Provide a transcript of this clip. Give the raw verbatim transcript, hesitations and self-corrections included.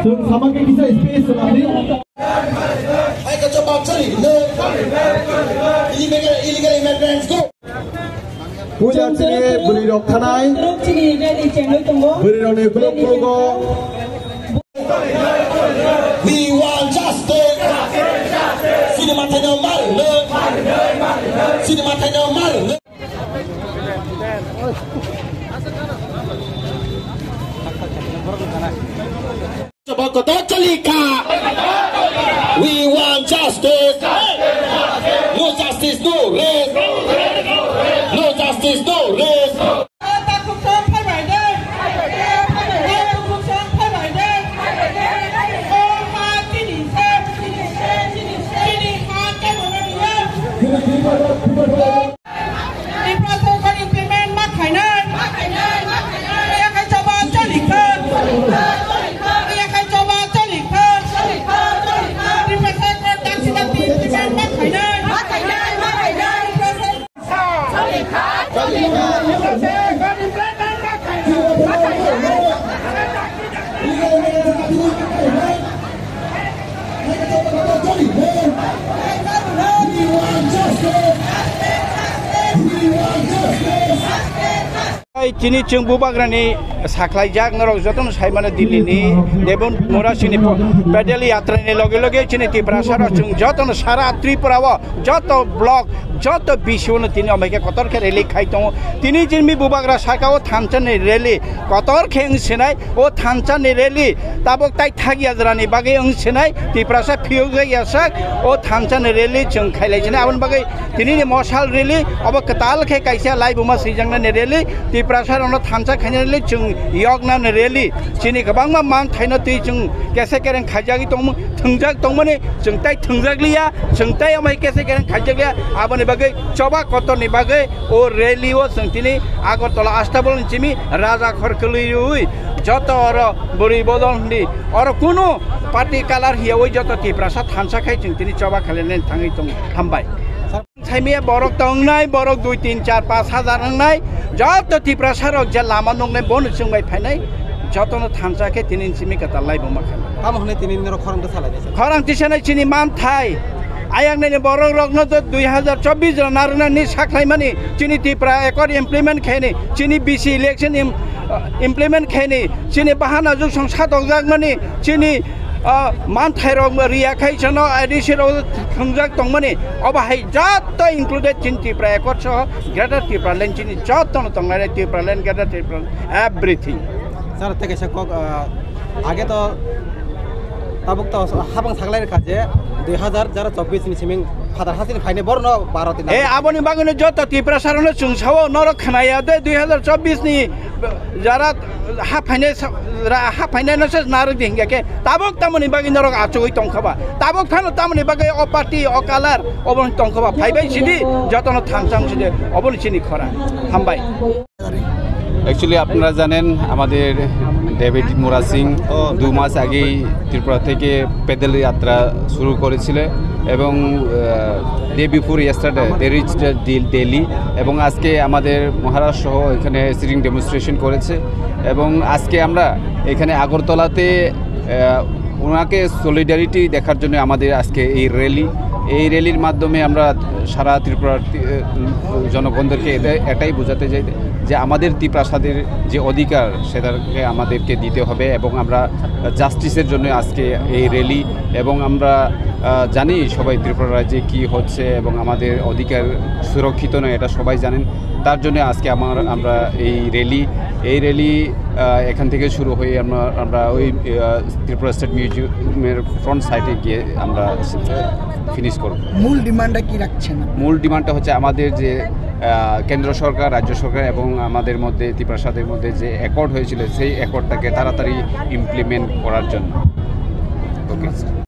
Chwng samani kisa space rwdi. Hai kachok bakchari, no. Illegal, illegal immigrants go. Puja chini bwrwi rok thanai. Bwrwi rok ni kuluk kulugo. We want justice. Sini mathai no mar, no. Sini mathai no mar, no. Sabako to chalika. We want justice. No justice, no rest. No justice, no rest. Tiprasa implement ma khainai. Yakhai choba cholikha. Yakhai choba cholikha. Tiprasa implement ma khainai. Chini chwng bubagrani sakhlaijak norok jotono saimano Delhi ni Debon Mura chini pedal yatra ni loge loge chini Tiprasa rok chwng jotono sara Tripura o joto block, joto bisio no tini omai khe kotor khe rally khai tongo. Tini chini bubagra saka o thansa ni rally kotor khe wng sinai. O thansa ni rally tabuk tai thak yajra ni bagwi wng sinai, Tiprasa phiyok jak ya sak o thansa ni rally chwng khailai sinai. Aboni bagwi tini ni mosal rally obo kwtal khe kaisa laibuma swijak nani rally, Tiprasa rok no thansa khaina rally chwng yok nani rally. Chini kwbangma man thaino twi chwng kesa kereng khaijagwi tongmung. Thwngjak tongmani chwng tai thwngjak liya, chwng tai omo hai kesa kereng khaijak liya. Aboni bagwi choba kotorni bagwi o rally o chwng tini Agartala Astabol ni simi Raja Khor kwlwi rwi joto oro bwrwi bodol hwndi oro kunu party colour hiyawi joto Tiprasa thansa khai chwng tini choba khailainani thangwi tongo. Hambai. Saimaya borok tongnai, borok dui, tin, char, pash hajar wngnai, joto Tiprasa rok je lama nuknai, bono chwngbai phainai, jotono thansa khe tini simi kwtal laibuma khainai. Tamo hwnwi tini norok khorang tisa lainai sir? Khorang tisanai chini manthai. Ayang nini borok rokno to dui hajar chobbish rok narwknani sakhlaimani, chini Tipra Accord implement khaini, chini B C election im-, implement khaini, chini bahana jugsong satokjakmani, chini Ah, manthairok riya khai chwngno A D C rok thwngjak tongmani, obo hai joto included chini Tripura Accord soho Greater Tipraland chini jotono tongnai Tipraland, Greater Tipraland, everything. Sir, tei kaisa kok, ah, age to tabuk to habang saklai rwkha je dui hazar chobbish ni siming phatar hasini phainai borno baro tin. Eh, aboni bagwino joto Tiprasa rokno chwng sao norok khwnaya de dui hazar chobbish ni jara ha phainai sa-, ra-, ha phainai no se narwk di hingya khe tabuk tamoni bagwi norok achugwi tongkha ba, tabuk phano tamoni bagwi o party o colour obo tongkha ba, phaibai sidi jotono thangsang sidi oboni chini khora. Hambai. Actually আপনারা জানেন আমাদের ডেভিড মুরা সিং দু মাস আগেই ত্রিপুরা থেকে প্যাডেল যাত্রা শুরু করেছিল এবং day before yesterday they reach Delhi এবং আজকে আমাদের মহারাষ্ট্র সহ এখানে সিটিং ডেমনস্ট্রেশন করেছে এবং আজকে আমরা এখানে আগরতলাতে আহ, ওনাকে সলিডারিটি দেখার জন্য আমাদের আজকে এই র্যালি। এই র্যালির মাধ্যমে আমরা সারা ত্রিপুরার তি-, আহ, জনগণদেরকে এটা, এটাই বোঝাতে চাই যে আমাদের তিপ্রাসাদের যে অধিকার সেটাকে আমাদেরকে দিতে হবে এবং আমরা জাস্টিসের জন্য আজকে এই র্যালি এবং আমরা, আহ, জানি সবাই ত্রিপুরা রাজ্যে কী হচ্ছে এবং আমাদের অধিকার সুরক্ষিত নয়, এটা সবাই জানেন। তার জন্য আজকে আমার, আমরা এই র্যালি, এই র্যালি, আহ, এখান থেকে শুরু হয়ে আমরা, আমরা ওই, আহ, ত্রিপুরা স্টেট মিউজিয়ামের ফ্রন্ট সাইডে গিয়ে আমরা ফিনিশ করব। মূল ডিমান্ডটা কি রাখছেন? মূল ডিমান্ডটা হচ্ছে আমাদের যে, আহ, কেন্দ্র সরকার, রাজ্য সরকার এবং আমাদের মধ্যে, তিপ্রাসাদের মধ্যে যে অ্যাকর্ড হয়েছিল, সেই অ্যাকর্ডটাকে তাড়াতাড়ি ইমপ্লিমেন্ট করার জন্য। ওকে।